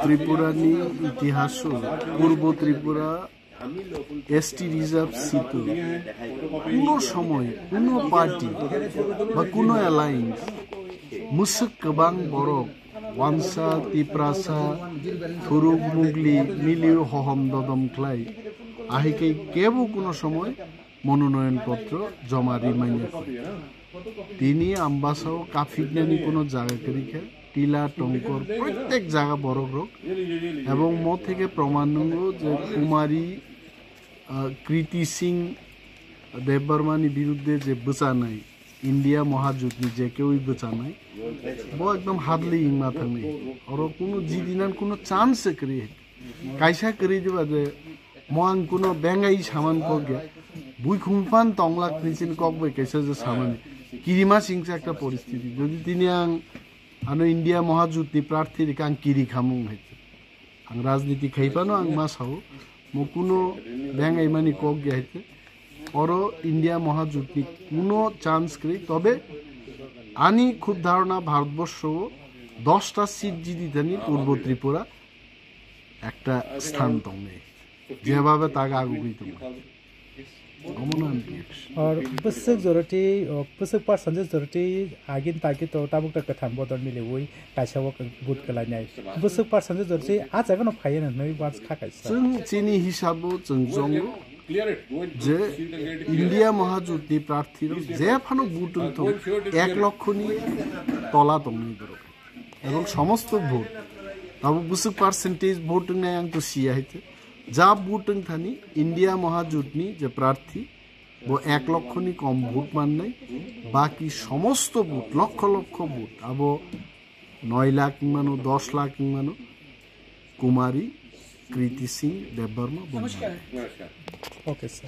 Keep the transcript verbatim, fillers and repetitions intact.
Tripura ni itihas o Purbo Tripura S T reserve seat o kuno somoy, kuno party ba kuno alliance, mwswk kwbang borok, Wansa, Tiprasa, Thuruk, Mugli, miliwi hohom dodom khlai, ahikhe kebo kuno somoy mononoyon potro joma rimanya kho. Tini Ambasao kaphiknani kuno jaga kwrwi kha, Tila, Tongkor, protek jaga borok rok. Ebong mo theke proman nungo je Kumari, ah, Kriti Singh Debbarmani birudde je bwchanai, India Mahajutni je kewi bwchanai, bo ekdom hadli wngma thangnai. Oro kuno jidinan kuno chance se kwrwi. Kaisa kwrwi diba je mo ang kuno bengai saman kok ya. Bui khungphan tonglak nisin kok bai kaisa je samani. Kirima singsa ekta poristiti. Jodi tini ang ano India Mahajutni prarthi rikha ang kiri khamung hai. Ang rajniti khai phano ang ma sao. Mo kuno bengai mani kok ya hai. Oro India Mahajutni kuno chance kwrwi. Tobe ani khub dharona Bharatborsho o dosta seat jidi thani Purbo Tripura ekta sthan tongnai, jebhabe taga agugwi tongnai. Omono ang khe. Or bwswk joroti, o, bwswk percentage joroti agin tagi to tabuk ta kwthang bodol miliwi kaisa o vote kwlainai. Bwswk percentage joroti a jaga no phaiya nai wansa kha kaisa. Chwng chini hisabo chwng jongo je India Mahajutni prarthi rok jephano vote wng thung, ek lokkho ni tola tongnai borok. Ebong somosto vote. Abo bwswk percentage vote wngnai ang to siya hai te. Ja vote wng thani India Mahajutni je prarthi, bo ek lokkho ni kom vote mannai. Baki somosto vote, lokkho lokkho vote. Abo noi lakh wng mano, dos lakh wng mano. Kumari Kriti Singh Debbarma bo mannai. Okay, sir.